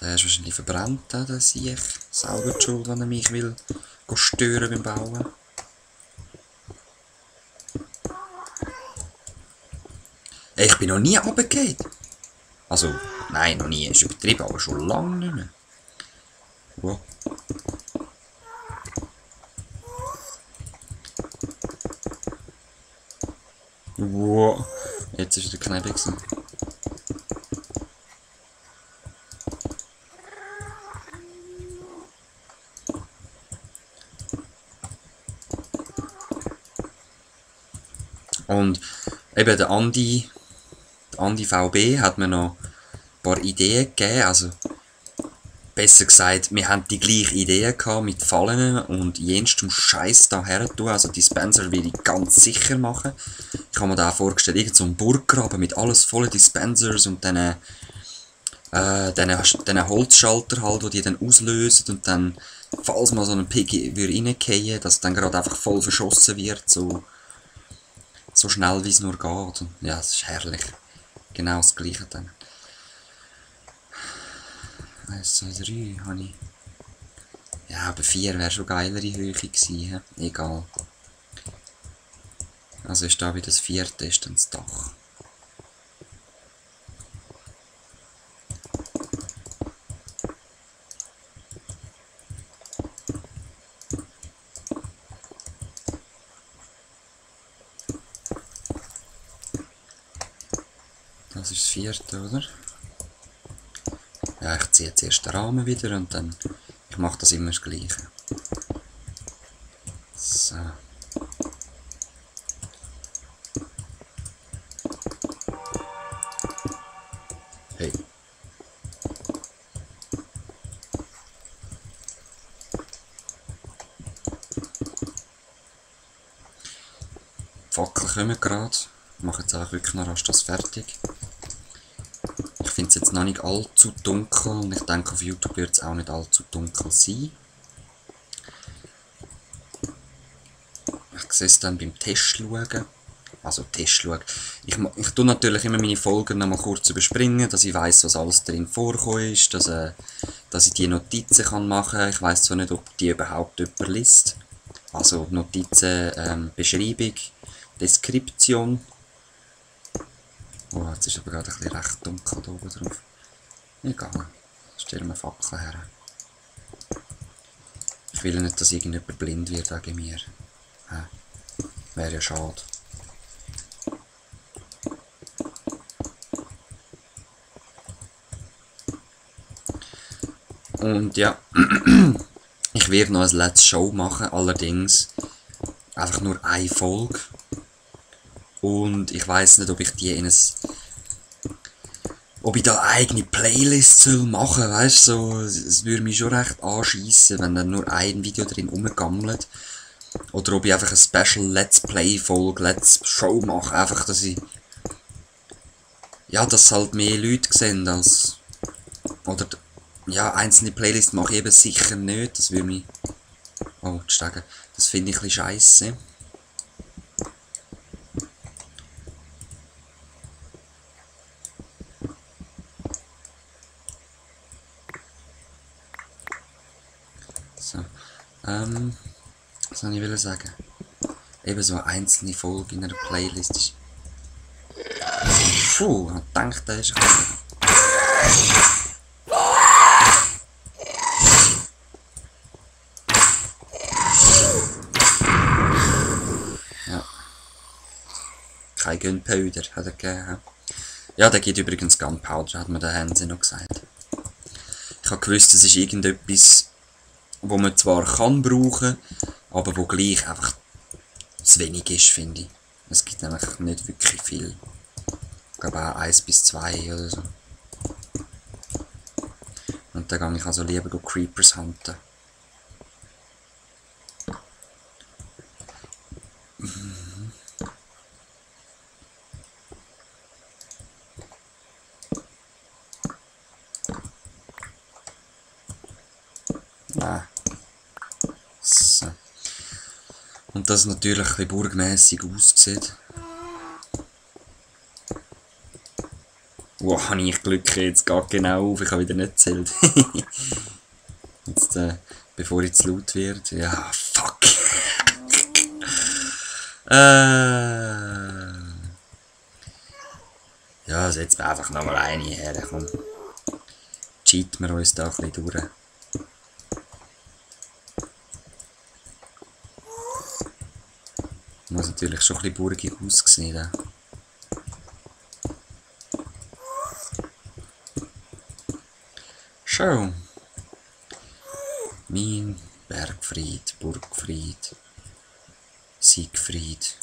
Der ist wahrscheinlich verbrannt, der Siech. Selber die Schuld, wenn er mich will stören beim Bauen. Ich bin noch nie runtergefallen. Also, nein, noch nie. Ist übertrieben, aber schon lange nicht mehr. Wow. Wow. Jetzt ist er knapp gewesen. Und eben der Andi VB hat mir noch ein paar Ideen gegeben. Also, besser gesagt, wir haben die gleichen Ideen gehabt mit Fallen und jenstem Scheiß da her tun. Also Dispenser will ich ganz sicher machen. Ich habe mir da vorgestellt, irgend so ein Burggraben mit alles voller Dispensers und dann Holzschalter halt, die dann auslösen und dann, falls mal so ein Piggy reingehen, dass dann gerade einfach voll verschossen wird, so schnell wie es nur geht. Und ja, es ist herrlich. Genau das Gleiche dann. 1, 2, 3 habe ich. Ja, aber 4 wäre schon geilere Höhe gewesen. He? Egal. Also ist da wie das 4. ist dann das Dach. Das ist das 4, oder? Ja, ich ziehe jetzt erst den Rahmen wieder und dann... Ich mache das immer das Gleiche. So. Hey. Die Fackeln kommen gerade. Ich mache jetzt auch wirklich noch rasch das fertig. Ich finde es jetzt noch nicht allzu dunkel und ich denke, auf YouTube wird es auch nicht allzu dunkel sein. Ich sehe es dann beim Test schauen. Also Test schauen. Ich tue natürlich immer meine Folgen noch mal kurz überspringen, dass ich weiss, was alles drin vorgekommen ist, dass ich die Notizen kann machen kann. Ich weiss zwar nicht, ob die überhaupt jemand liest. Also Notizen, Beschreibung, Deskription. Oh, jetzt ist aber gerade ein bisschen recht dunkel da oben drauf. Egal, stellen wir Fackeln her. Ich will nicht, dass irgendjemand blind wird wegen mir. Ja, wäre ja schade. Und ja, ich werde noch ein Let's Show machen, allerdings einfach nur eine Folge. Und ich weiss nicht, ob ich die in ob ich da eigene Playlists machen soll, weißt du, so, es würde mich schon recht anschiessen, wenn dann nur ein Video drin rumgammelt. Oder ob ich einfach eine Special Let's Play Folge, Let's Show mache, einfach, dass ich, ja, dass halt mehr Leute sehen als, oder, ja, einzelne Playlists mache ich eben sicher nicht, das würde mich, oh, die Stege, das finde ich ein bisschen scheisse. So, was soll ich sagen? Eben so eine einzelne Folge in einer Playlist ist... Puh, ich dachte, da ist ja. Kein Gunpowder hat er gegeben. Ja, der gibt übrigens Gunpowder, hat mir der Hansi noch gesagt. Ich habe gewusst, es ist irgendetwas, wo man zwar kann brauchen, aber wo gleich einfach zu wenig ist, finde ich. Es gibt nämlich nicht wirklich viel. Ich glaube auch 1 bis 2 oder so. Und dann gehe ich also lieber Creepers hunten. Ah. So. Und das natürlich ein bisschen burgmässig aussieht. Wow, habe ich Glück, jetzt geht genau auf, ich habe wieder nicht gezählt. Jetzt, bevor ich zu laut wird. Ja, fuck. Ja, setzen wir einfach nochmal eine her, komm. Cheaten wir uns da ein bisschen durch. Muss natürlich schon ein bisschen burgig aussehen. Schau. Mein Bergfried, Burgfried, Siegfried.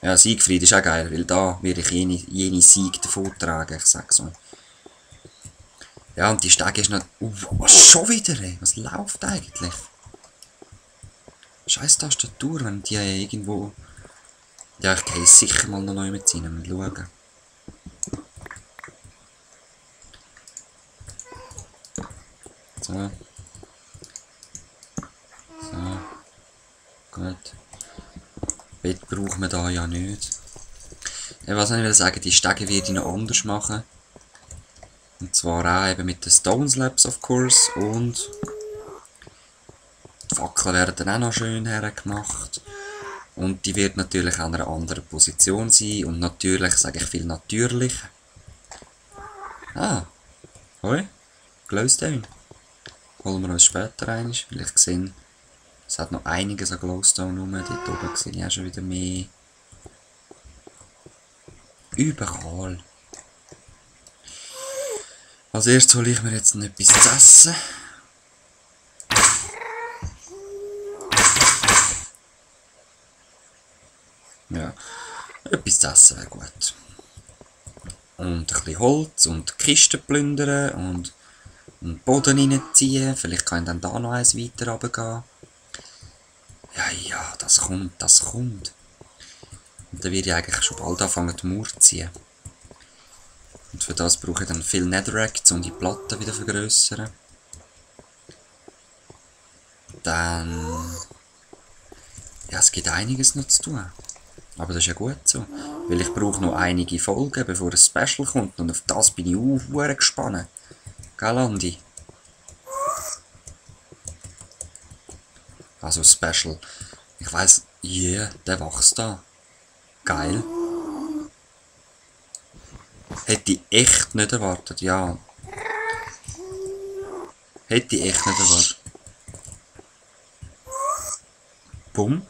Ja, Siegfried ist auch geil, weil da werde ich jene Sieg davon tragen, ich sag so. Ja, und die Stege ist noch... schon wieder, ey. Was läuft eigentlich? Scheiß Tastatur, wenn die irgendwo... Ja, ich gehe sicher mal noch neu mit rein und schauen. So. So. Gut. Bett brauchen wir da ja nicht. Was ich will sagen, die Stege werde ich noch anders machen. Und zwar auch eben mit den Stone Slabs, of course. Und die Fackeln werden dann auch noch schön hergemacht. Und die wird natürlich an einer anderen Position sein. Und natürlich, sage ich viel natürlich. Ah. Hoi. Glowstone. Holen wir uns später rein, weil ich sehe, es hat noch einiges an Glowstone rum. Dort oben sehe ich auch schon wieder mehr. Überall. Als erstes hole ich mir jetzt noch etwas zu essen. Ja, etwas zu essen wäre gut. Und ein bisschen Holz und Kisten plündern und den Boden reinziehen. Vielleicht kann ich dann da noch eins weiter runtergehen. Ja, das kommt, das kommt. Und dann werde ich eigentlich schon bald anfangen, die Mauer zu ziehen. Und für das brauche ich dann viel Netherrack, um die Platte wieder zu vergrössern. Dann... Ja, es gibt einiges noch zu tun. Aber das ist ja gut so. Weil ich brauche noch einige Folgen, bevor ein Special kommt. Und auf das bin ich auch gespannt. Gell, Andi? Also Special. Ich weiss, yeah, der wächst da. Geil. Hätte ich echt nicht erwartet, ja. Hätte ich echt nicht erwartet. Bumm.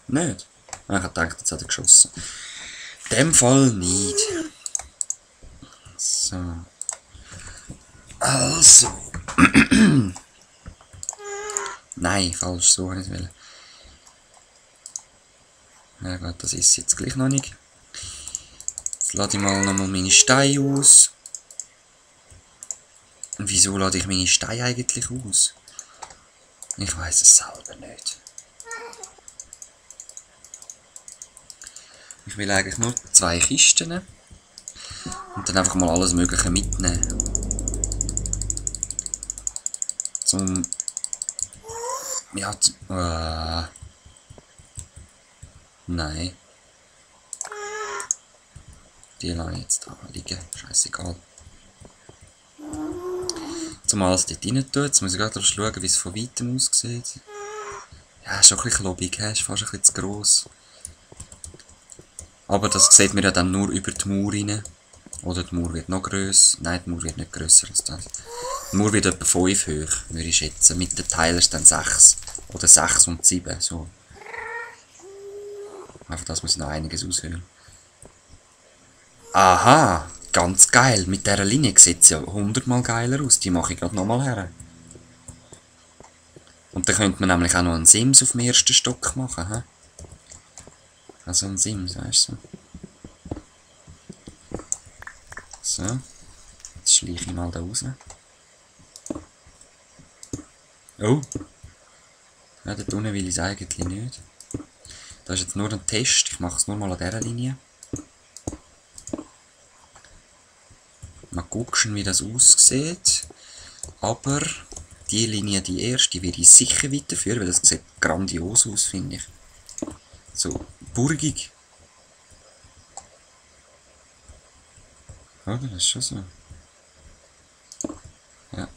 Nicht? Ich habe gedacht, jetzt hat er geschossen. In dem Fall nicht. So. Also. Nein, falsch, so habe ich es wollen. Ja gut, das ist jetzt gleich noch nicht. Jetzt lade ich mal nochmal meine Steine aus. Und wieso lade ich meine Steine eigentlich aus? Ich weiß es selber nicht. Ich will eigentlich nur 2 Kisten. Und dann einfach mal alles Mögliche mitnehmen. Zum... Ja, nein. Die lasse ich jetzt da liegen. Scheißegal. Zum alles dort rein tun. Jetzt muss ich gerade schauen, wie es von weitem aussieht. Ja, ist schon ein bisschen klobig, ist fast ein bisschen zu gross. Aber das sieht man ja dann nur über die Mauer rein. Oder die Mauer wird noch grösser. Nein, die Mauer wird nicht grösser als das. Die Mauer wird etwa 5 hoch, würde ich schätzen. Mit den Teilen ist dann 6. Oder 6 und 7, so. Einfach das muss ich noch einiges aushöhlen. Aha, ganz geil. Mit dieser Linie sieht es ja 100-mal geiler aus. Die mache ich gerade nochmal her. Und dann könnte man nämlich auch noch einen Sims auf dem ersten Stock machen. He? Also ein Sims, weißt du. So. Jetzt schleiche ich mal da raus. Oh. Ja, dort unten will ich es eigentlich nicht. Das ist jetzt nur ein Test. Ich mache es nur mal an dieser Linie. Mal gucken, wie das aussieht. Aber die Linie, die erste, werde ich sicher weiterführen, weil das sieht grandios aus, finde ich. So, burgig. Oder? Das ist schon so. Ja.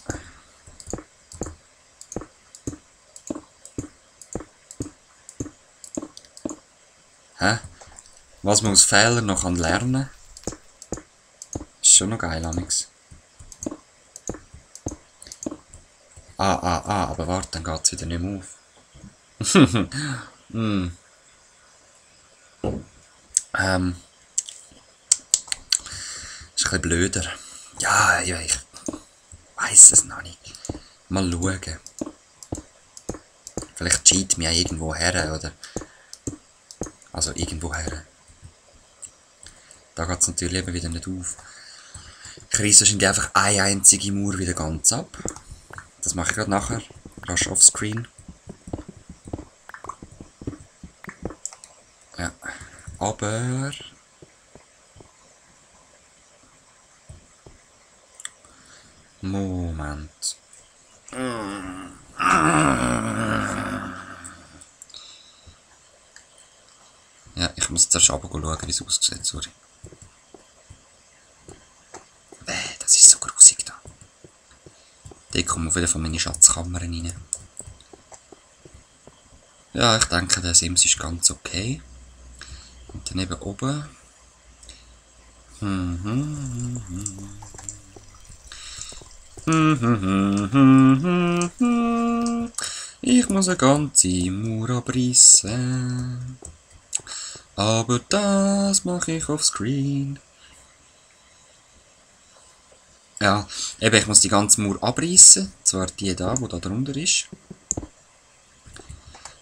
Hä? Was man aus Fehlern noch lernen kann, ist schon noch geil, Amix. Aber warte, dann geht es wieder nicht mehr auf. Ist ein bisschen blöder. Ja, ich weiss es noch nicht. Mal schauen. Vielleicht cheat mich auch irgendwo her, oder? Also irgendwo her. Da geht es natürlich eben wieder nicht auf. Ich reiss wahrscheinlich einfach eine einzige Mauer wieder ganz ab. Das mache ich gerade nachher. Rasch offscreen. Ja. Aber... Moment. Ja, ich muss jetzt erst runter schauen, wie es aussieht, sorry. Das ist so grusig da. Da kommen wieder von meinen Schatzkammern rein. Ja, ich denke, der Sims ist ganz okay. Und dann eben oben. Ich muss eine ganze Mauer abreißen. Aber das mache ich offscreen. Ja, eben, ich muss die ganze Mauer abreißen. Zwar die da, die da drunter ist.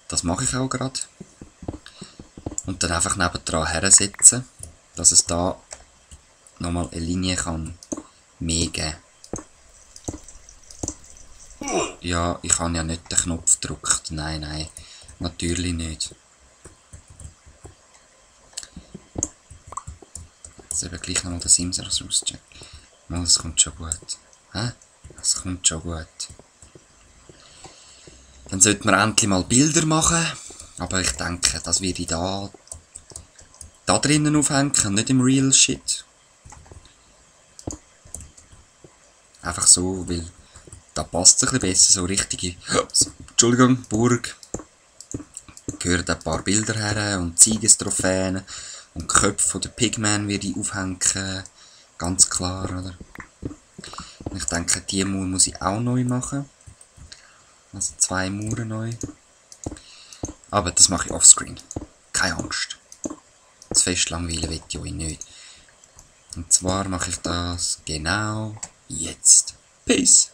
Das mache ich auch gerade. Und dann einfach nebendran hersetzen, dass es da nochmal eine Linie kann mehr geben. Ja, ich habe ja nicht den Knopf gedrückt. Nein, natürlich nicht. Jetzt eben gleich nochmal den Sims rauschecken. Das kommt schon gut. Hä? Das kommt schon gut. Dann sollten wir endlich mal Bilder machen. Aber ich denke, das werde ich da drinnen aufhängen, nicht im Real Shit. Einfach so, weil da passt es ein bisschen besser, so richtige, Entschuldigung, Burg. Gehören ein paar Bilder her und Siegestrophäen und Köpfe von der Pigman werde ich aufhängen. Ganz klar, oder? Und ich denke, die Mauer muss ich auch neu machen. Also 2 Mauern neu. Aber das mache ich offscreen. Keine Angst. Zu fest langweilen will ich euch nicht. Und zwar mache ich das genau jetzt. Peace!